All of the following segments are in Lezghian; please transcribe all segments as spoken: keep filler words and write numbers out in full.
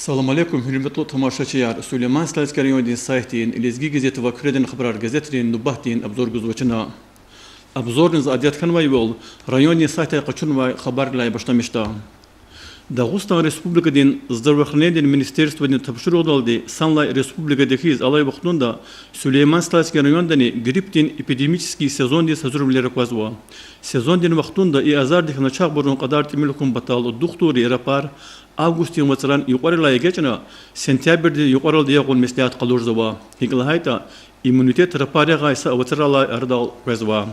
Салам алейкум, гьуьрметлу тамашачияр! Сулейман-Стальский райондин сайтдин, Лезги газет ва Куьредин хабарар газетрин нубатдин обзор гузва чна. Обзордин за адет хьанвайвал, райондин сайтдай къачунвай хабаррилай башламишда. Дагъустан Республикадин здравоохранениедин министерстводин тапшуругъдалди санлай республикада хьиз алай вахтунда Сулейман-Стальский райондани гриппдин эпидемический сезондиз гьазурвилер аквазва. Сезондин вахтунда и азардик начагъбурун кьадар тӀимил хьун патал духтурри рапар августдин вацран юкьварилай эгечӀна сентябрдин юкьваралди ягъун меслят къалурзава. ГьикӀ лагьайтӀа, иммунитет рапар ягъай са вацралай арадал къвезва.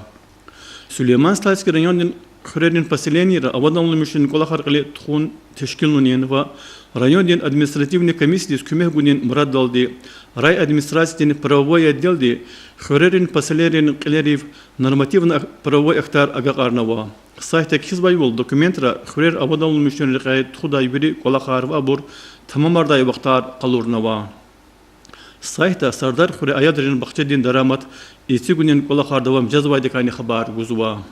Сулейман-Стальский райондин хуьрерин поселенийра аваданламишунин кӀвалахар кьиле тухун тешкилунин ва райондин административный комиссиядиз куьмек гунин мураддалди райадминистрациядин правовой отделди хуьрерин поселенийрин кьилерив нормативно-правовой актар агакьарнава. Сайтда кхьизвайвал, документра хуьрер аваданламишунин рекьяй тухудай вири кӀвалахар ва абур тамамардай вахтар къалурнава. Сайтда Сардар хуьре аядрин бахчадин дарамат эцигунин кӀвалахар давам жезвайдакайни хабар гузва.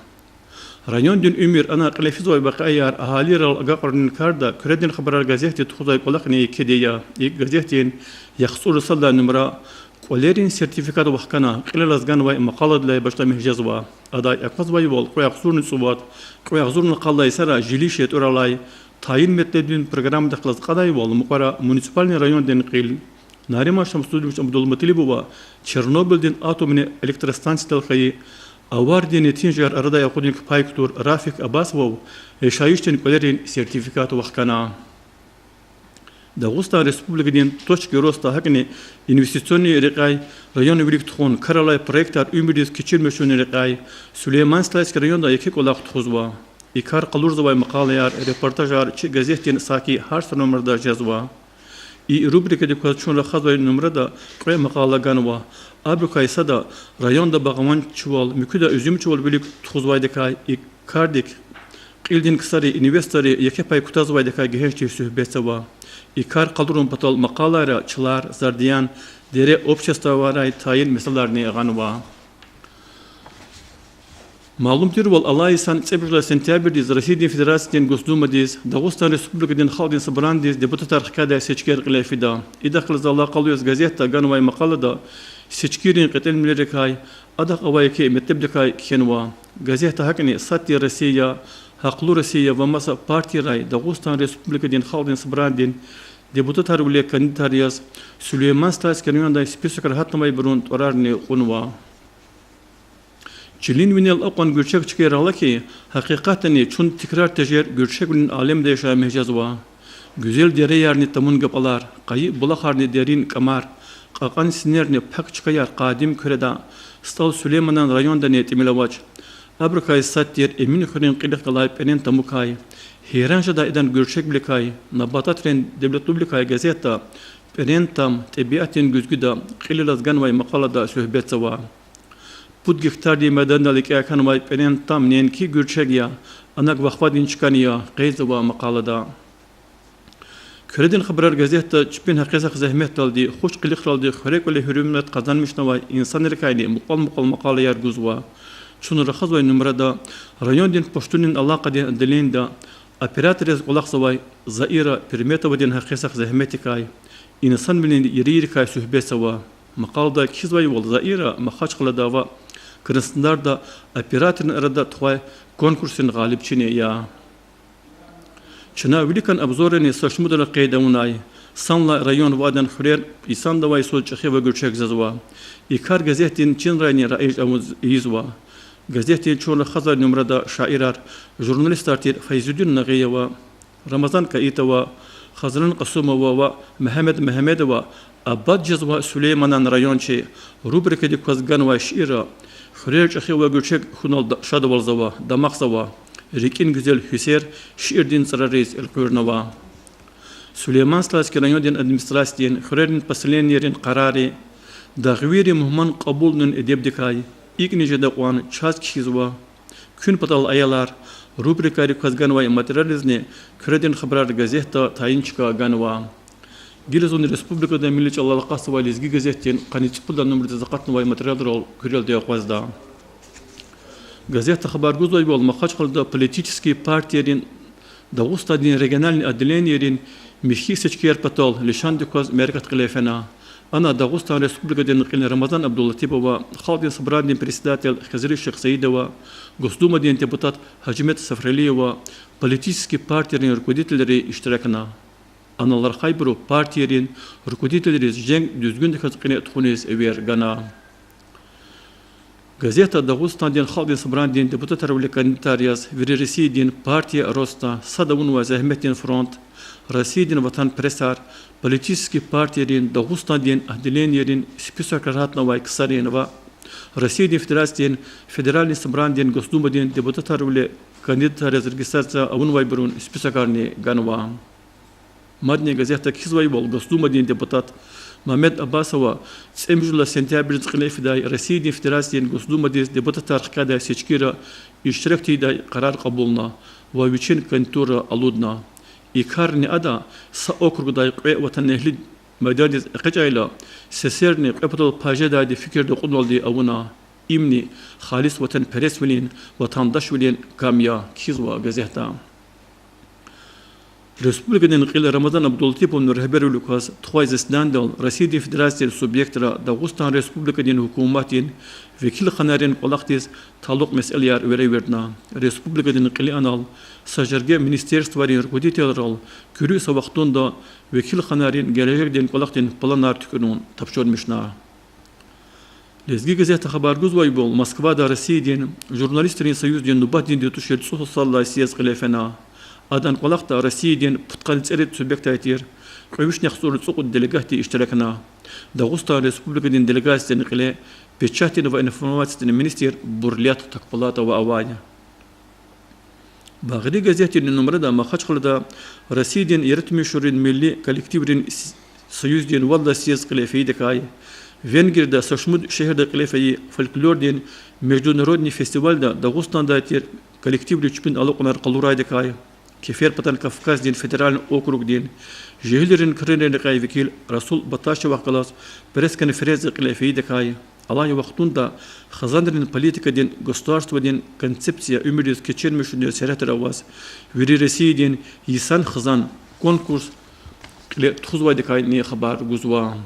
Райондин уьмуьр, ана кьиле физвай вакъиаяр агьалийрал агакьарунин карда Куьредин хабарар газетди тухузвай кӀвалахни кхьиди я. ИкӀ, газетдин яхцӀур сад лагьай нумра кӀвалерин сертификат вахкана кьилелаз ганвай макъаладилай башламиш жезва. Адай аквазвайвал, кьве агъзурни цӀувад, кьве агъзурни къад лагьай йисара жилище тӀвар алай, тайин метлебдин программадихъ галаз кьадайвал, мукьвара муниципальный райондин кьил Нариман Шамсудинович Абдулмуталибова Чернобыльдин атомный электростанциядал хьайи аварийдин нетижаяр арадай акъудуник пай кутур Рафик Абасовав яшайишдин кӀвалерин сертификат вахкана. Дагъустан Республикадин Точки роста, гьакӀни инвестиционный рекьяй районар вилик тухун, кар алай проектар уьмуьрдиз кечирмишунин рекьяй Сулейман-Стальский районда еке кӀвалах тухузва. И кар къалурзавай макъалаяр, репортажар чи газетдин саки гьар са нумрада жезва. И рубрикадик кваз чун рахазвай нумрада кьве макъала ганва. Абурукай сада районда багъванчивал, муькуьда уьзуьмчивал вилик тухузвайдакай, и кардик кьилдин ксари, инвесторри еке пай кутазвайдакай гегьенш тир суьгьбетзава. И кар къалурун патал макъалайра чилер, зардиян, дере обществовайрай тайин месэлайрини гъанва. Малум тирвал, алай йисан цӀемуьжуьд лагьай сентябрдиз Россиядин Федерациядин Госдумадиз, Дагъустан Республикадин Халкьдин Собранидиз депутатар хкядай сечкияр кьиле фида. Идахъ галаз алакъалу яз газетда ганвай макъалада сечкийрин кьетӀенвилерикай, адахъ авай еке метлебдикай кхьенва. Газетда гьакӀни Сад тир Россия, Гьахълу Россия ва маса партиярай Дагъустан Республикадин Халкьдин Собранидин депутатарвиле кандидатар яз Сулейман-Стальский райондай списокра гьатнавайбурун тӀварарни кьунва. Чилин винел акьван гуьрчег чкаяр ала хьи, гьакъикъатдани чун тикрар тежер гуьрчегвилин алемда яшамиш жезва. Гуьзел дереярни тамун гапӀалар, къайи булахарни дерин кӀамар, кьакьан синерни пак чкаяр къадим Куьреда, СтӀал Сулейманан райондани тӀимил авач. Абурукай сад тир Эминхуьруьн кьилихъ галай пӀерен тамукай, гьейран жедай идан гуьрчегвиликай, набататрин девлетлувиликай газетда пӀерен там, тӀебиатдин гуьзгуьда кьилелаз ганвай макъалада суьгьбетзава. Пуд гектардин майдандал рикӀяй хьанвай пӀерен там неинки гуьрчег я, анаг вахвадин чкани я, къейдзава макъалада. Куьредин хабарар газетда чпин гьакъисахъ зегьметдалди, хуш къилихралди хуьре кӀвале гьуьрмет къазанмишнавай инсанрикайни мукьвал-мукьвал макъалаяр гузва. Чун рахазвай нумрада райондин пуштунрин алакъадин отделенида оператор яз кӀвалахзавай Заира Пирметовадин гьакъисахъ зегьметдикай, инсанвилин ерийрикай суьгьбетзава. Макъалада кхьизвайвал, Заира Махачкъалада ва Краснодарда операторрин арада тухвай конкурсдин гъалибчини я. Чна виликан обзоррани са шумудра къейд авунай. Санлай район ва адан хуьрер йисандавай йисуз чӀехи ва гуьрчег жезва. И кар газетдин чинрайни раиж аваз ийизва. Газетдин чун рахазвай нумрада шаирар, журналистар тир Файзудин Нагъиева, Рамазан Каитова, Хазран Къасумова ва Мегьамед Мегьамедова Абад жезва Сулейманан район чи рубрикадик кваз ганвай шиирра хуьрер чӀехи ва гуьрчег хьунал да-, шадвалзава, дамахзава, рикӀин гуьзел гьиссер шиирдин цӀрариз элкъуьрнава. Сулейман-Стальский райондин администрациядин хуьрерин поселенийрин къарарри дагъвийри мугьман кьабулунин эдебдикай икӀни жеда кьван чаз кхьизва. Куьн патал аялар рубрикайрик кваз ганвай материалризни Куьредин хабарар газетда тайин чка ганва. Гила зун республикада милли чӀалал акъатзавай Лезги газетдин къанни цӀипуд лагьай нумрадиз акъатнавай материалрал куьрелди акъвазда. Газетда хабар гузвайвал, Махачкъалада политический партийрин Дагъустандин региональный отделенийрин михьи сечкияр патал лишандик кваз мярекат кьиле фена. Ана Дагъустан Республикадин кьил Рамазан Абдулатипова, Халкьдин Собранидин председатель Хизри Шихсаидова, Госдумадин депутат Гьажимет Сафралиева, политический партийрин руководителри иштиракна. Анал рахайбуру партийрин руководителриз женг дуьзгуьндаказ кьиле тухуниз эвер гана. Газета Дагъустандин Халкьдин Собранидин депутатарвиле кандидатар яз вири Россиядин партия Роста, Сад авунвай зегьметдин фронт, Россиядин Ватан пресар, политический партийрин Дагъустандин отделенийрин списокра гьатнавай ксарин ва Россиядин Федерациядин Федеральный Собранидин Госдумадин депутатарвиле кандидатар яз регистрация авунвайбурун списокарни ганва. Мадни газета кхьизвайвал, Госдумадин депутат Мамед Аббасова цӀемуьжуьд лагьай сентябрдиз кьиле фидай Россиядин Федерациядин Госдумадиз депутатар хкядай сечкийра иштирак тийидай къарар кьабулна ва вичин кандидатура алудна. И карни ада са округдай кьве ватанэгьли майдандиз экъечӀайла, сесерни кьве патал пай жедайди фикирда кьунвалди авуна. Имни халис ватанпересвилин, ватандашвилин кам я, кхьизва газета. Республикадин кьил Рамазан Абдулатипован регьбервилик кваз тухвай заседанидал Россиядин Федерациядин субъектра Дагъустан Республикадин гьукуматдин векилханайрин кӀвалахдиз талукь месэлаяр веревирдна. Республикадин кьиле анал са жерге министерствайрин руководителрал куьруь са вахтунда векилханайрин гележегдин кӀвалахдин планар туькӀуьрун тапшурмишна. Лезги газета хабар гузвайвал, Москвада Россиядин журналистрин союздин нубатдин дутӀушир цӀусад сад лагьай съезд кьиле фена. Адан кӀвалахда Россиядин пудкъанни цӀерид субъектдай тир кьве вишни яхцӀурни цӀукьуд делегатди иштиракна. Дагъустан Республикадин делегациядин кьиле печатдин ва информациядин министр Бурлет Такбулатова авай. Багъри газетдин и нумрада Махачкъалада Россиядин яратмишунрин милли коллективрин с-, союздин вад лагьай съезд кьиле фейидакай, Венгрияда са шумуд шегьерда кьиле фейи фольклордин международный фестивальда Дагъустандай тир коллективри чпин алукьунар къалурайдакай, Кеферпатан Кавказдин федеральный округдин жегьилрин крарин рекьяй векил Расул Баташевахъ галаз пресс-конференция кьиле фейидакай, алай вахтунда хизанрин политикадин государстводин концепция уьмуьриз кечирмишунин сятра аваз, вири Россиядин Йисан хизан конкурс кьиле тухузвайдакайни хабар гузва.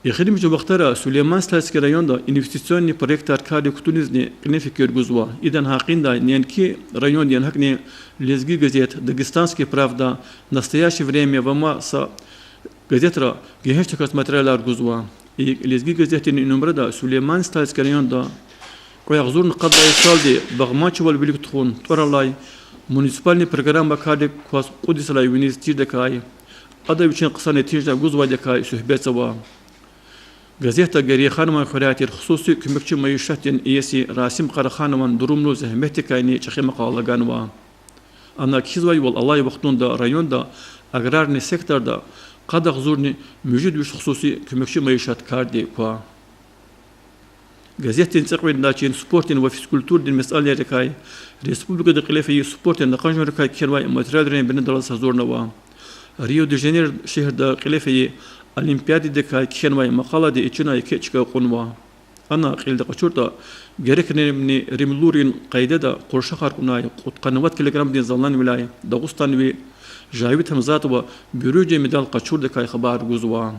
Эхиримжи вахтара Сулейман-Стальский районда инвестиционный проектар кардик кутунизни кьиле фикир гузва. Идан гьакъиндай неинки райондин, гьакӀни Лезги газет, Дагестанская правда, Настоящее время ва маса газетра гегьенш тахьай материалар гузва. И Лезги газетдин и нумрада Сулейман-Стальский районда кьве агъзурни къад лагьай йисалди багъманчивал вилик тухун тӀвар алай муниципальный программа кардик кваз кьуд йисалай виниз тирдакай, ада вичин хъсан нетижа гузвайдакай суьгьбетзава. Газетда Герейханован хуьряй тир хсуси куьмекчи майишатдин иеси Расим Къараханован дурумлу зегьметдикайни чӀехи макъала ганва. Ана кхьизвайвал, алай вахтунда районда аграрный секторда къад агъзурни муьжуьд виш хсуси куьмекчи майишат кардик ква. Газетдин цӀикьведдай чин спортдин ва физкультурадин месэлайрикай, республикада кьиле фейи спортдин накъажунрикай кхьенвай материалрин бинедаллаз гьазурнава. Рио-де-Жанейро шегьерда кьиле фейи олимпиададикай кхьенвай макъалади и чина еке чка кьунва. Ана кьилди къачуртӀа, грек-рим-, римлуйрин къайдада къуршахар кьунай кьудкъанни вад килограммдин заланвиляй дагъустанви Жавид Гьамзатова буьруьждин медал къачурдакай хабар гузва.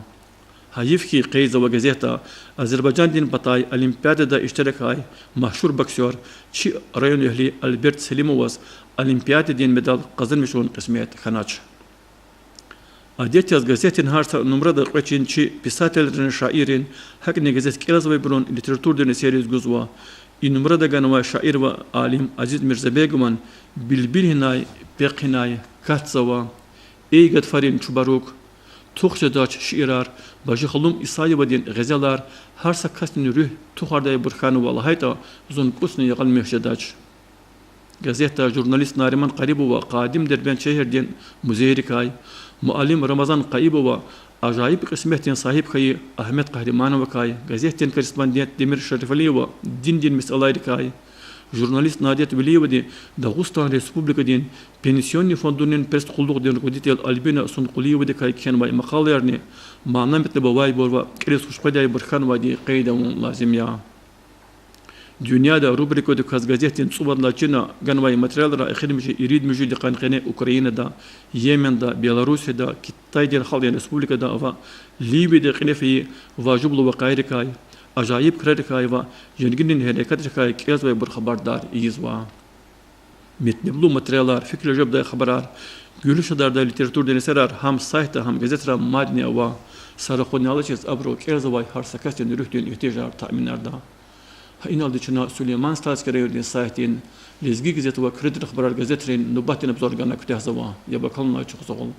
Гьайиф хьи, къейдзава газетда, Азербайжандин патай олимпиадада иштиракай машгьур боксёр, чи районэгьли Альберт Селимоваз олимпиададин медал къазанмишун кьисмет хьанач. Адет яз газетдин гьар са нумрада кьве чин чи писателрин, шаиррин, гьакӀни газет кӀелзавайбурун литературадин эсерриз гузва. И нумрада ганвай шаир ва алим Азиз Мирзабегован Билбил гьинай, пехъ гьинай, Катзава, Эй гатфарин чубарук, Тух жедач шиирар, Бажиханум Исаевадин гъезелар гьар са касдин руьгь тухардайбур хьанва лагьайтӀа, зун кӀусни ягъалмиш жедач. Газетда журналист Нариман Къарибова къадим Дербент шегьердин музейрикай, муаллим Рамазан Къаибова ажайиб кьисметдин сагьиб хьайи Агьмед Къагьримановакай, газетдин корреспондент Демир Шарифалиева диндин месэлайрикай, журналист Надет Велиевади Дагъустан Республикадин Пенсионный фондунин пресс-къуллугъдин руководитель Альбина Сункъулиевадикай кхьенвай макъалаярни мана-метлеб авайбур ва кӀелиз хушкъведайбур хьанвайди къейд авун лазим я. Дуьньяда рубрикадик кваз газетдин цӀувад лагьай чина ганвай материалра эхиримжи ирид муьжуьд йикъан къене Украинада, Йеменда, Белоруссияда, Китайдин Халкьдин Республикада ва Ливияда кьиле фейи важиблу вакъиайрикай, ажайиб крарикай ва женгинрин гьерекатрикай кӀелзавайбур хабардар ийизва. Метлеблу материалар, фикирда жедай хабарар, гуьлуь шадардай литературадин эсерар гьам сайтда, гьам газетра мадни ава. Са рахунни алачиз абуру кӀелзавай гьар са касдин руьгьдин игьтияжар таъминарда. Гьа иналди чна Сулейман-Стальский райондин сайтдин Лезги газет ва Куьредин хабарар газетрин нубатдин обзор гана куьтягьзава. Яб акалунай чухсагъул.